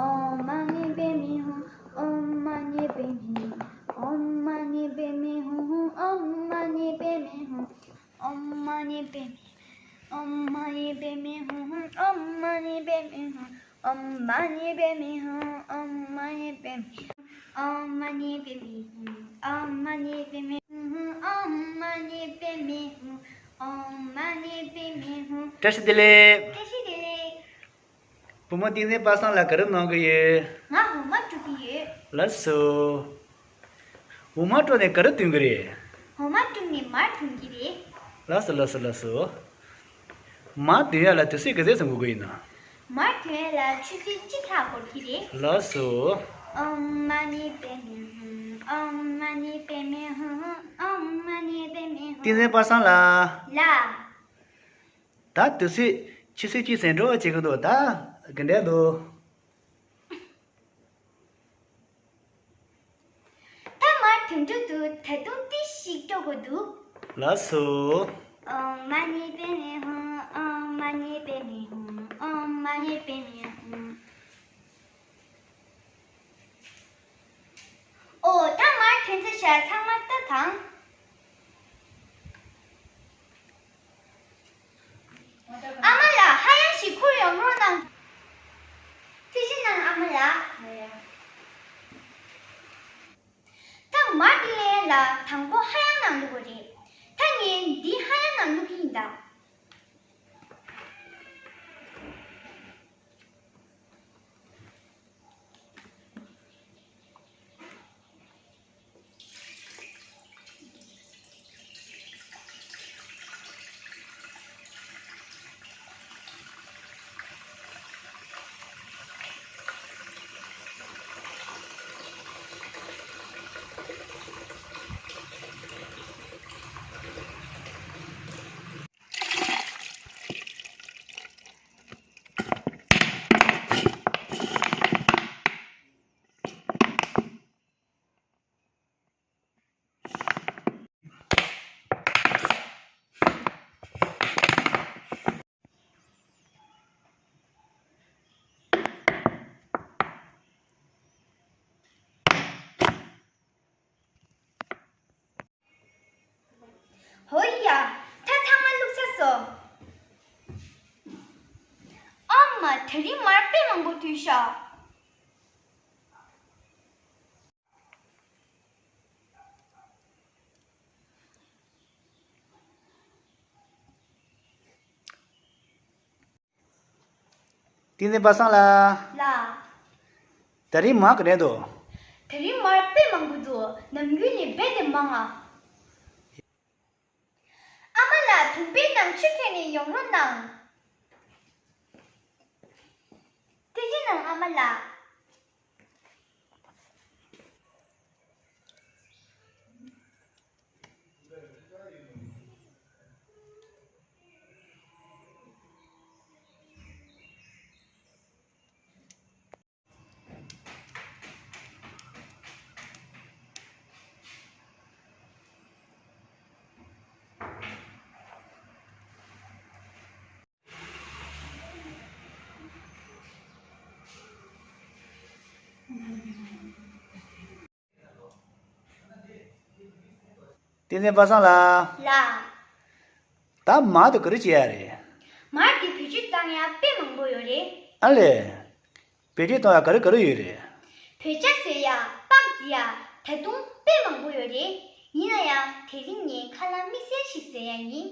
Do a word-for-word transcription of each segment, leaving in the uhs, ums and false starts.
ཨོཾ་མ་ཎི་པདྨེ་ཧཱུྃ། ཨོཾ་མ་ཎི་པདྨེ་ཧཱུྃ། ཨོཾ་མ་ཎི་པདྨེ་ཧཱུྃ། ཨོཾ་མ་ཎི་པདྨེ་ཧཱུྃ། ཨོཾ་མ་ཎི་པདྨེ་ཧཱུྃ། ཨོཾ་མ་ཎི་པདྨེ་ཧཱུྃ། ཨོཾ་མ་ཎི་པདྨེ་ཧཱུྃ། ཨོཾ་མ་ཎི་པདྨེ་ཧཱུྃ། ཨོཾ་མ་ཎི་པདྨེ་ཧཱུྃ། ཨོཾ་མ་ཎི་པདྨེ་ཧཱུྃ། ཨོཾ་མ་ཎི་པདྨེ་ཧཱུྃ། ཨོཾ་མ་ཎི་པདྨེ་ཧཱུྃ། བཀྲ་ཤིས་བདེ་ལེགས། བཀྲ་ཤིས་བདེ་ལེགས། བུ་མོ་ཏིང་འཛིན་པ་སངས་ལགས་ག་རེ་གནང་གི་ཡོད། ང་འོ་མ་དཀྲུག་གི་ཡོད། ལགས་སོ། འོ་མ་དཀྲུགས་ནས་ག་རེ་འདོན་གི་རེད། འོ་མ་དཀྲུགས་ནས་མར་འདོན་གི་རེད། ལགས་སོ་ལགས་སོ་ལགས་སོ། མར་འདོན་ཡ་ལ་དུས་ཚོད་ག་ཚོད་ཙམ་འགོར་གི་ཡིན་ན། མར་འདོན་ཡ་ལ་ཆུ་ཚོད་གཅིག་ལྷག་འགོར་གི་རེད། ལགས་སོ། ཨོཾ་མ་ཎི་པདྨེ་ཧཱུྃ། ཨོཾ་མ་ཎི་པདྨེ་ཧཱུྃ། ཨོཾ་མ་ཎི་པདྨེ་ཧཱུྃ། ཏིང་འཛིན་པ་སངས་ལགས། ལགས། ད་དུས་ཚོད་ཆུ་ཚོད་གཅིག་ཟིན་འགྲོ་བྱེད་ཀྱི་འདུག་ད་ག་འདྲ་འདུག་ད་མར་དོན་གྲུབ་ཏུ་ད་དུང་ཏི་ཞིག་སྤྲོ་དགོས་འདུག་ལགས་སོ། ཨོཾ་མ་ཎི་པདྨེ་ཧཱུྃ། ཨོཾ་མ་ཎི་པདྨེ་ཧཱུྃ། ཨོཾ་མ་ཎི་པདྨེ་ཧཱུྃ། ཨོ་ད་མར་དོན་ཚར་ཤག་ཚང་མ་ལྟ་དང་། ཨ་མ་ལགས་ཧ་ཡང་ཞིག་ཁུར་ཡོང་རོགས་གནང་། ཐུགས་རྗེ་གནང་ཨ་མ་ལགས། ད་མར་འདི་ལེན་ལ་དང་པོ་ཧ་ཡང་ནང་བླུག་དགོས་རེད། ད་ངས་འདི་ཧ་ཡང་ནང་བླུག་གི་ཡིན་ད། ཧོ་ཡ། ད་ཚང་མ་བླུགས་ཚར་སོང་། ཨ་མ། དེ་རིང་མར་དཔེ་མང་པོ་ཐོན་ཤག་བསྟན་འཛིན་པ་སངས་ལགས། ལགས། དེ་རིང་མར་ག་འདྲ་འདུག་དེ་རིང་མར་དཔེ་མང་པོ་འདུག་ནམ་རྒྱུན་ལས་རྦད་དེ་མང་ང་། ཨ་མ་ལགས། དུང་པའི་ནང་ཆུ་འཐེན་ནས་ཡོང་རོགས་གནང་། ཐུགས་རྗེ་གནང་ཨ་མ་ལགས། བསྟན་འཛིན་པ་སངས་ལགས། ལགས། ད་མར་དེ་ག་རེ་བྱེད་ཡ་རེད། མར་དེ་བེད་སྤྱོད་བཏང་ཡ་དཔེ་མང་པོ་ཡོད་རེད། ཨ་ལས། བེད་སྤྱོད་གཏོང་ཡ་ག་རེ་ག་རེ་ཡོད་རེད། བོད་ཇ་བཟོ་ཡ། པགས་བརྫི་ཡ། ད་དུང་དཔེ་མང་པོ་ཡོད་རེད། ཡིན་ན་ཡང་དེ་རིང་ངས་ཁ་ལག་དམིགས་བསལ་ཞིག་བཟོ་ཡ་ཡིན།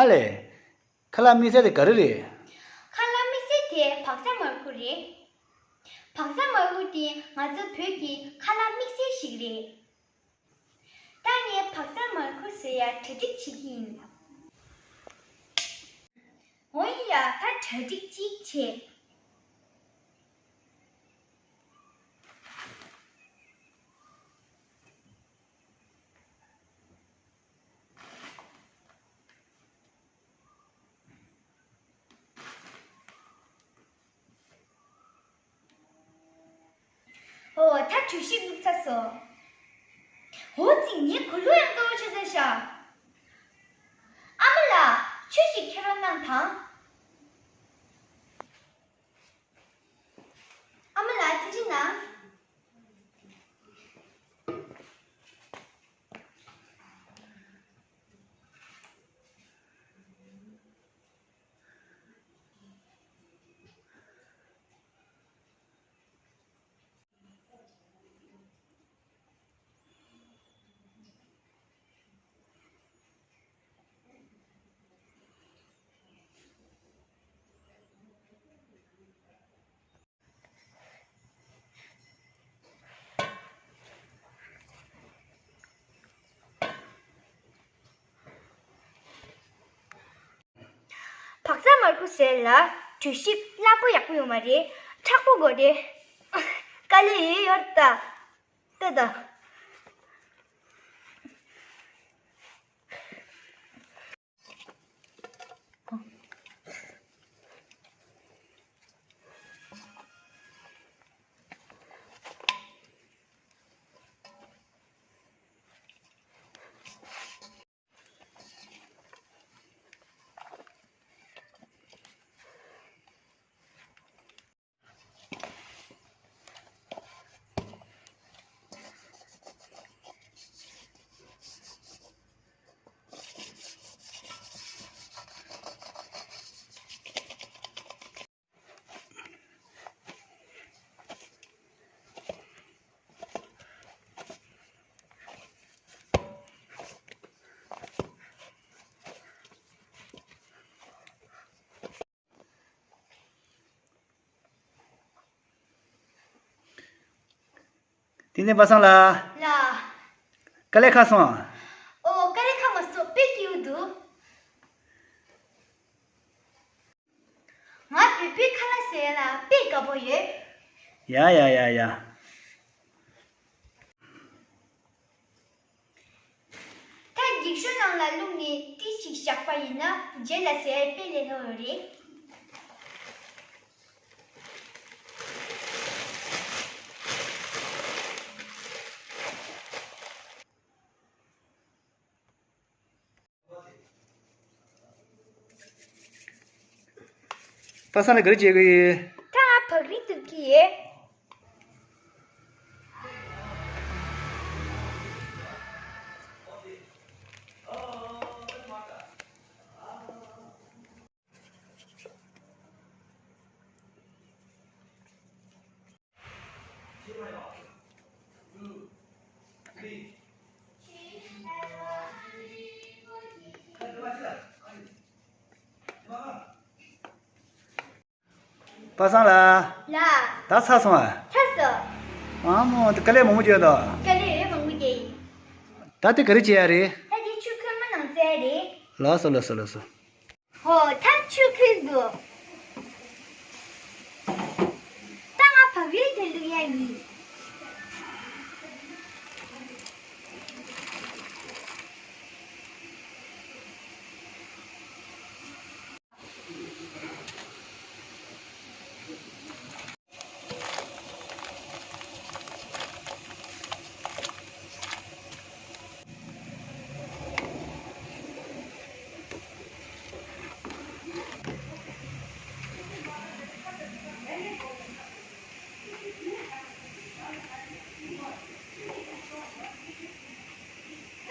ཨ་ལས། ཁ་ལག་དམིགས་བསལ་དེ་ག་རེ་རེད། ཁ་ལག་དམིགས་བསལ་དེ་བག་ཚ་མར་ཁུ་རེད། བག་ཚ་མར་ཁུ་དེ་ང་ཚོ་བོད་ཀྱི་ཁ་ལག་དམིགས་བསལ་ཞིག་རེད། ད་ངས་བག་ཚ་མར་ཁུ་བཟོ་ཡ་གྲ་སྒྲིག་བྱེད་ཀྱི་ཡིན། འོ་ཡ། ད་གྲ་སྒྲིག་ཅིག་བྱེད། ཨོ། ད་གྲོ་ཞིབ་བླུགས་ཚར་སོང་། འོ་ཙི། ངའི་གོས་ལུགས་ཡང་དཀར་པོ་ཆགས་ཚར་ཤག་ཨ་མ་ལགས། ཆུ་ཞིག་ཁྱེར་རོགས་གནང་དང་། ཨ་མ་ལགས། ཐུགས་རྗེ་གནང་། བག་ཚ་མར་ཁུ་ཟེར་ལ་གྲོ་ཞིབ་སླ་པོ་ཡག་པོ་ཡོད་མ་རེད། མཁྲེགས་པོ་དགོས་རེད། དཀའ་ལས་ཡོད་ཡོད་ད། ལྟོས་དང་། བསྟན་འཛིན་པ་སངས་ལགས། ལགས། དཀའ་ལས་ཁག་སོང་། ཨོ། དཀའ་ལས་ཁག་མ་སོང་། དཔེ་སྐྱིད་པོ་འདུག་ང་བོད་པའི་ཁ་ལག་ཟས་ལ་དཔེ་དགའ་པོ་ཡོད། ཡ་ཡ་ཡ་ཡ། ད་འགྱིག་ཤོག་ནང་ལ་བླུགས་ནས་ཏིག་ཙམ་བཞག་པ་ཡིན་ན་རྗེས་ལ་ཟས་དཔེ་ལས་སླ་པོ་རེད། པ་སངས་ལགས་ག་རེ་བྱེད་ཀྱི་ཡོད། ད་ང་བག་རིལ་གཏུབ་ཀྱི་ཡོད། པ་སངས་ལགས། ལགས། ད་ཚར་སོང་ཨ། ཚར་སོང་། ཨ་མོ། དེ་དཀའ་ལས་མང་པོ་བརྒྱབ་འདུག་དཀའ་ལས་མང་པོ་བརྒྱབ་ཡིན། ད་དེ་ག་རེ་བྱེད་ཡ་རེད། ད་དེ་ཆུ་ཁོལ་མ་ནང་བཙལ་རེད། ལགས་སོ་ལགས་སོ་ལགས་སོ། ཧོ། ད་ཆུ་ཁོལ་འདུག་ད་ང་བག་རིལ་དེ་བླུག་ཡ་ཡིན།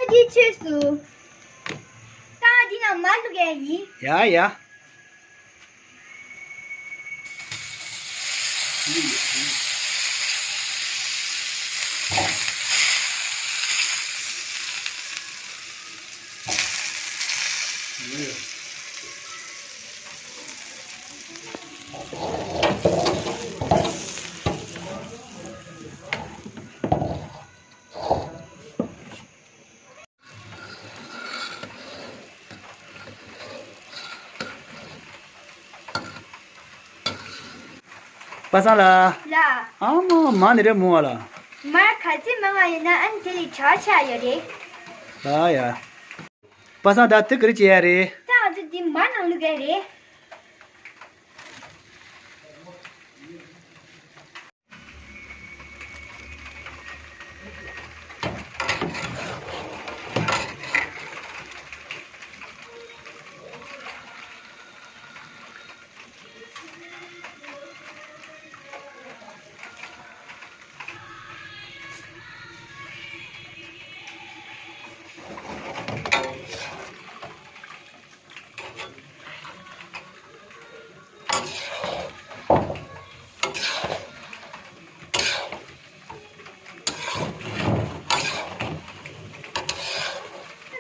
ཨ་ཅེ། ཆོས་སུ། ད་འདི་ནང་མར་བླུག་ཡ་ཡིན། ཡ་ཡ། པ་སངས་ལགས། ལགས། ཨ་མ་མ་ནི་རེད་མོ་བ་ལ། མར་ག་ཚོད་མང་བ་ཡིན་ན་ཨ་ནི་དེ་ལས་དྲག་ཆགས་ཡོད་རེད། ལགས་ཡ། པ་སངས་ད་དེ་ག་རེ་བྱེད་ཡ་རེད། ད་ང་ཚོ་འདི་མར་ནང་བླུག་གི་རེད།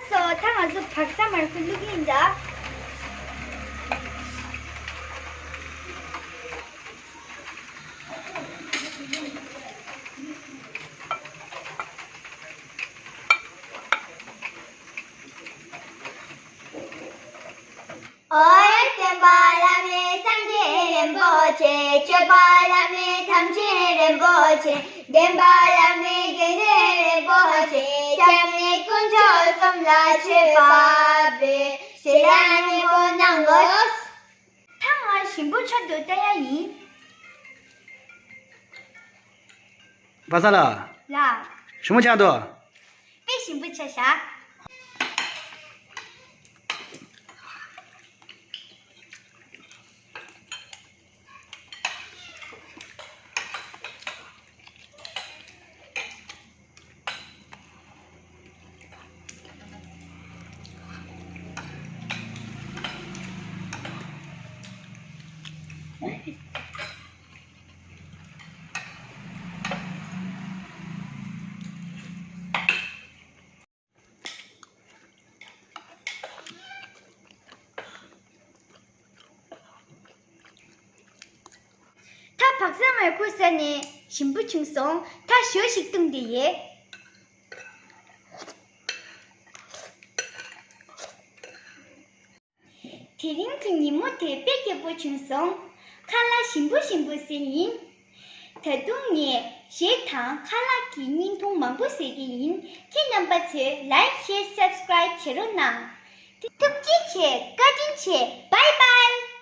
སོ། ད་ང་ཚོ་བག་ཚ་མར་ཁུ་བླུག་གི་ཡིན་ད། ཨོ་ཡ། སྟོན་པ་བླ་མེད་སངས་རྒྱས་རིན་པོ་ཆེ། སྤྱོད་པ་བླ་མེད་ཐམས་ཅད་རིན་པོ་ཆེ། འདྲེན་པ་བླ་མེད་དགེ་འདུན་རིན་པོ་ཆེ། སྐྱབས་གནས་དཀོན་མཆོག་གསུམ་ལ་མཆོད་པ་འབུལ། ཞལ་ལག་མཉེས་པོ་གནང་དགོས། ད་ང་ཞིམ་པོ་ཆར་དུ་བལྟ་ཡ་ཡིན། པ་སངས་ལགས། ལགས། ཞིམ་པོ་ཆགས་འདུག་དཔེ་ཞིམ་པོ་ཆགས་ཤག་ད་བག་ཚ་མར་ཁུ་ཟ་ནས་ཞིམ་པོ་བྱུང་སོང་། ད་ཞོ་ཞིག་བཏུང་དེ་ཡེ། དེ་རིང་གི་ཉིན་མོ་དེ་དཔེ་སྐྱིད་པོ་བྱུང་སོང་། ཁ་ལག་ཞིམ་པོ་ཞིམ་པོ་ཟས་ཡིན། ད་དུང་ངས་གཞས་དང་ཁ་ལག་གི་བརྙན་ཐུང་མང་པོ་ཟས་ཀྱི་ཡིན། ཁྱེད་རྣམ་པ་ཚོས་ལའིཀ་ཤེར་སབ་སི་ཀ་རེབ་བྱེད་རོགས་གནང་། ཐུགས་རྗེ་ཆེ། བཀའ་དྲིན་ཆེ། བྷའི་བྷའི།